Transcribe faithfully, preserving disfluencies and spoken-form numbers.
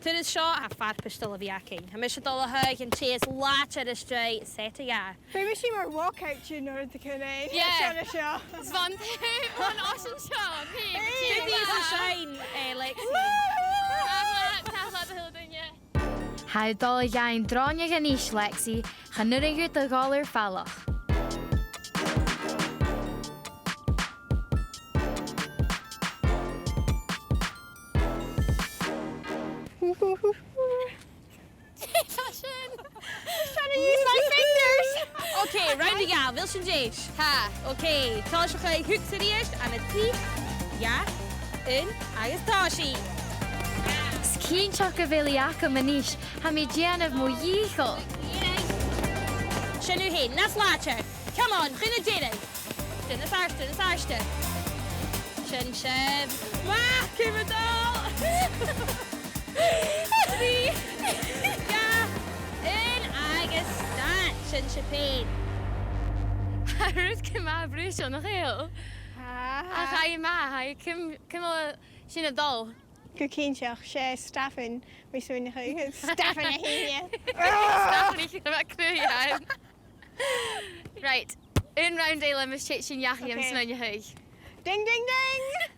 Turas seo, tha farpais a' dol a bhith againn. Tha mise a' dol a thaghadh an tè as làidire às dèidh set a dhà. Bidh mise mar walkout tune no rudeigin, eh? Yeah. Seo na seo. Is bhon, bhon oisean seo. Hey, hey, hey. Dè tha seo, eh, Lexi? Woo! Tha e math, tha e math, a h-uile duine. Tha thu a' dol a dh'fhaighinn dràibheadh a-nis, Lexi. Chan urrainn dhut do dhol air falach. Tha sin. Just trying to use my fingers. Okay, round a dhà, a bheil sinn deiseil? Tha. Okay, tòisichidh thusa a-rithist, ann an trì, dhà, aon, agus tòisich. Is cinnteach gu bheil i agam a-nis, tha mi a' dèanamh mo dhìcheall. Sin thu fhèin, nas làidire. Come on, chun an deiridh. Dèan nas àirde, nas àirde. Sin sibh. Math, cùm a' dol. Trì, dhà, aon agus stad. Sin sibh fhèin. Tha rud gu math bruidhinn, nach eil? Tha. Ach tha e math, tha e, ciamar, ciamar a tha sin a' dol? Gu cinnteach, 's e staffan, mi smaoineachadh. Staffan a th' innte. Staffan a th' innte, bha cruaidh ann. Right. Aon round eile, mus tèid sinn dhachaigh, tha mi a' smaoineachadh. Ding, ding, ding!